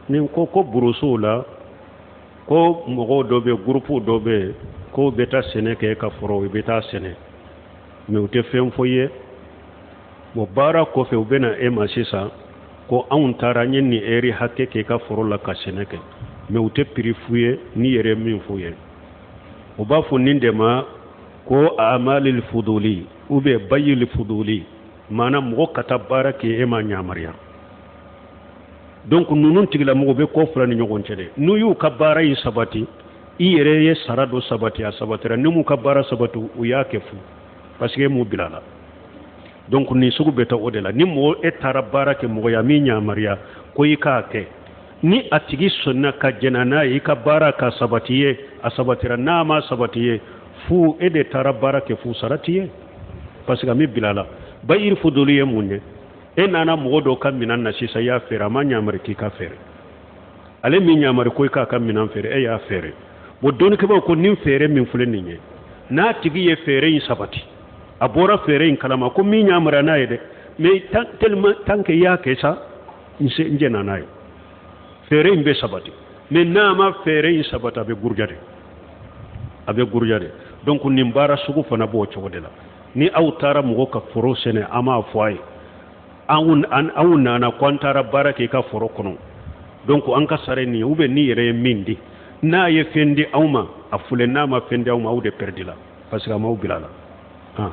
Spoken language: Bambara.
Nin ko ko burusuw la, ko mɔgɔw dɔ bɛ, gurupu dɔ bɛ yen, k'o bɛ taa sɛnɛ kɛ ka foro, u bɛ taa sɛnɛ, mais u tɛ fɛn fɔ i ye. Bon, baara kɔfɛ, u bɛ na e ma sisan ko anw taara, n ye nin ɛri hakɛ kɛ i ka foro la ka sɛnɛ kɛ, mais u tɛ prix f'u ye n'i yɛrɛ ye min f'u ye. U b'a fɔ nin de ma ko amalil fuduli ou bien bayil fuduli, maana mɔgɔ ka taa baara kɛ e ma yamaruya. Donc ninnu tigilamɔgɔw bɛ ko fila ni ɲɔgɔn cɛ dɛ. N'u y'u ka baara in sabati, i yɛrɛ ye sara dɔ sabati, a sabatira. Ni m'u ka baara sabati, u y'a kɛ fu, parce que e m'u bila la. Donc nin sugu bɛ taa o de la. Ni mɔgɔ e taara baara kɛ mɔgɔ ye, a m'i yamaruya ko i k'a kɛ, ni a tigi sɔnna ka jɛna n'a ye, i ka baara ka sabati ye, a sabatira. N'a ma sabati ye, fu, e de taara baara kɛ fu, sara t'i ye, parce que a m'i bila la. Bayiri fuduli ye mun ye? E nana mɔgɔ dɔ ka minɛn na sisan, i y'a feere, a ma yamari k'i ka feere. Ale min yamari ko i k'a ka minɛn feere, e y'a feere. Bon, dɔnnikɛbaaw ko nin feere min filɛ nin ye, n'a tigi ye feere in sabati, a bɔra feere in kalama ko min yamaruya n'a ye dɛ, mais tellement tant que i y'a kɛ sa, n se n jɛna n'a ye, feere in bɛ sabati. Mais n'a ma feere in sabati, a bɛ buruja de, a bɛ buruja de. Donc nin baara sugu fana b'o cogo de la. Ni aw taara mɔgɔ ka foro sɛnɛ, an m'a fɔ a ye anw nana ko an taara baara kɛ i ka foro kɔnɔ, donc an ka sara nin ye, ou bien n'i yɛrɛ ye min di. N'a ye fɛn di aw ma, a filɛ. N'a ma fɛn di aw ma, aw de pɛrɛdi la, parce que a m'aw bila la.